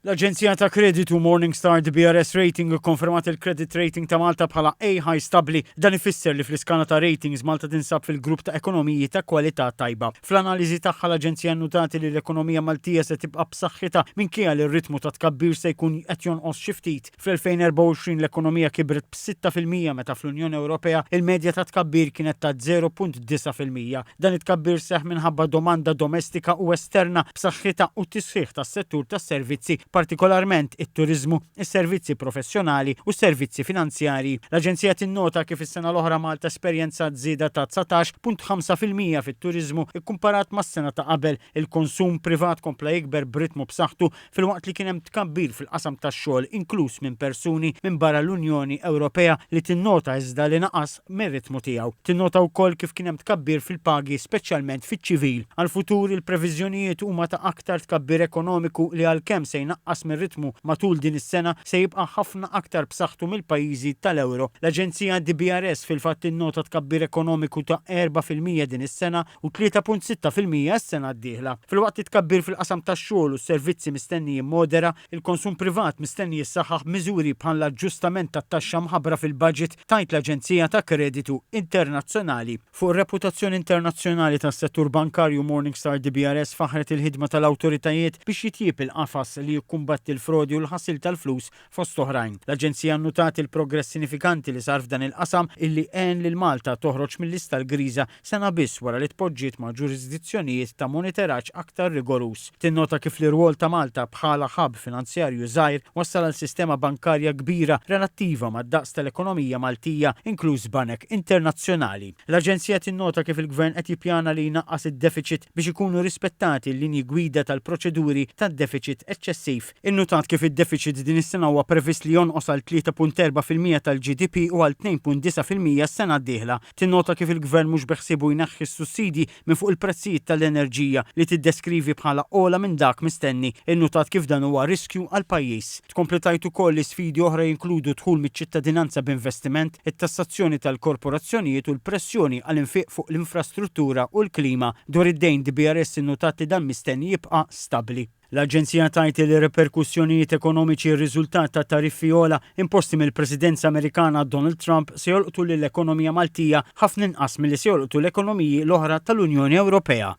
L-aġenzija ta' kreditu Morningstar DBRS Rating ikkonfermat il-credit rating ta' Malta bħala A high stabbli. Dan ifisser li fl-iskala ta' ratings Malta tinsab fil-grupp ta' ekonomiji ta' kwalità tajba. Fl-analiżi tagħha l-aġenzija nnutat li l-ekonomija Maltija se tibqa' b'saħħitha minkejja li r-ritmu ta' tkabbir se jkun qed jonqos xi ftit. Fl-2024 l-ekonomija kibret b'6% meta fl-Unjoni Ewropea il-medja ta' tkabbir kienet ta' 0.9%. Dan it-tkabbir seħħ minħabba domanda domestika u esterna b'saħħitha u t-tisħiħ tas-settur tas-servizzi, partikolarment it-turiżmu, is-servizzi professjonali u s-servizzi finanzjarji. L-Aġenzija tinnota kif is-sena l-oħra Malta esperjenzat żieda ta' 19.5% fit-turiżmu kkumparat mas-sena ta' qabel. Il-konsum privat kompla jikber b'ritmu b'saħħtu filwaqt li kien hemm tkabbir fil-qasam tax-xogħol inkluż minn persuni minn barra l-Unjoni Ewropea li tinnota iżda li naqas mir-ritmu tiegħu. Tinnota wkoll kif kien hemm tkabbir fil-pagi speċjalment fiċ-ċivil. Għall-futur il-previżjonijiet huma ta' aktar tkabbir ekonomiku li għalkemm se jnaqqas mir-ritmu matul din is-sena se jibqa' ħafna aktar b'saħħtu mill-pajjiżi tal-ewro. L-aġenzija DBRS fil-fatt tinnota tkabbir ekonomiku ta' 4% din is-sena u 3.6% s-sena d-dieħla. Filwaqt li t-tkabbir fil-qasam tax-xogħol u s-servizzi mistenni jimmodera, il-konsum privat mistenni jissaħħaħ b'miżuri bħal l-aġġustament tat-taxxa mħabbra fil-budget, tgħid l-aġenzija ta' kreditu internazzjonali. Fuq ir-reputazzjoni internazzjonali tas-settur bankarju, Morningstar DBRS faħħret il-ħidma tal-awtoritajiet biex jitjieb il-qafas li jikkumbatti l-frodi u l-ħasil tal-flus Fost oħrajn, l-Aġenzija nnutat il-progress sinifikanti li sar f'dan il-qasam illi għen lil Malta toħroġ mil-lista l-griża sena biss wara li tpoġġiet ma' ġurisdizzjonijiet ta' moniteraġġ aktar rigoruż. Tinnota kif l-irwol ta' Malta bħala hub finanzjarju żgħir wassal għal sistema bankarja kbira relattiva mad-daqs tal-ekonomija Maltija, inkluż banek internazzjonali. L-Aġenzija tinnota kif il-Gvern qed jippjana li jnaqqas id-defiċit biex ikunu rispettati l-linji gwida tal-proċeduri tad-defiċit eċċessiv. Innutat kif id-defiċit din is-sena huwa previst li jonqos għal 3.4% tal-GDP u għal 2.9% s-sena d-dieħla. Tinnota kif il-Gvern mhux beħsiebu jneħħi s-sussidji minn fuq il-prezzijiet tal-enerġija li tiddeskrivi bħala ogħla minn dak mistenni. Innutat kif dan huwa riskju għall-pajjiż. Tkompli tgħid ukoll li sfidi oħra jinkludu dħul miċ-ċittadinanza b'investiment, it-tassazzjoni tal-korporazzjonijiet u l-pressjoni għal infiq fuq l-infrastruttura u l-klima. Dwar id-dejn, DBRS innutat li dan mistenni jibqa' stabbli. L-aġenzija tgħid li r-riperkussjonijiet ekonomiċi r-riżultat ta' tariffi ogħla imposti mill-Presidenza Amerikana Donald Trump se jolqtu lill-ekonomija Maltija ħafna inqas milli se jolqtu l-ekonomiji l-oħra tal-Unjoni Ewropea.